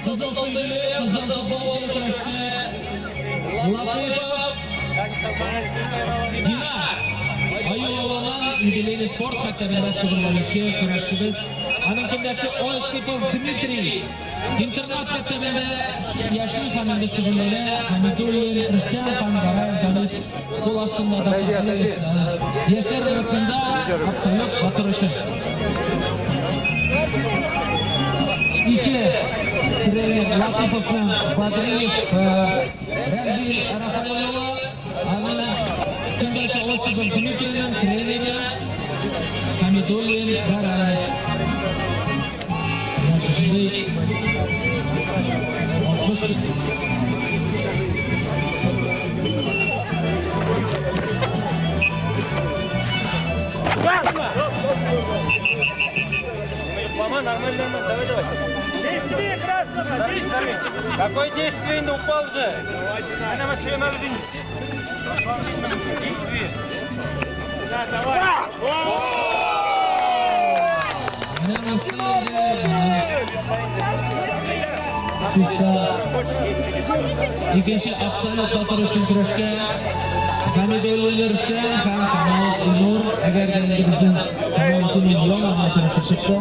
Кызыл сөлгеле, кызыл футболкалы көрәшче Латыйпов Динар. Аю авылының юбилейный спорт мәктәбендә шөгыльләнүче көрәшчебез. Аның көндәше Осипов Дмитрий. Интернат мәктәбендә яши һәм инде шөгыльләнә. Хәмидуллин Рөстәм һәм Гараев Данис кул астында да саклыйбыз. Яшьләр арасында абсолют батыр өчен. Ике тренер Латыповның Бадриев Рәмзил Рафаэль улы, аны көндәше Осипов Дмитрийның тренеры Хамидуллин Гараев. Менә шушындый 60. Мама, нормально, нормально, давай, давай. Действие красного, действие! Какое действие, инде упал же. Она машина. Действие. Менә монысы инде чиста икенче абсолют батыр өчен көрәшкә Хәмидуллин Рөстәм һәм Камалов Илнур. Әгәр дә инде безнең Камалов Илнур яңа гына көрәшеп чыкты.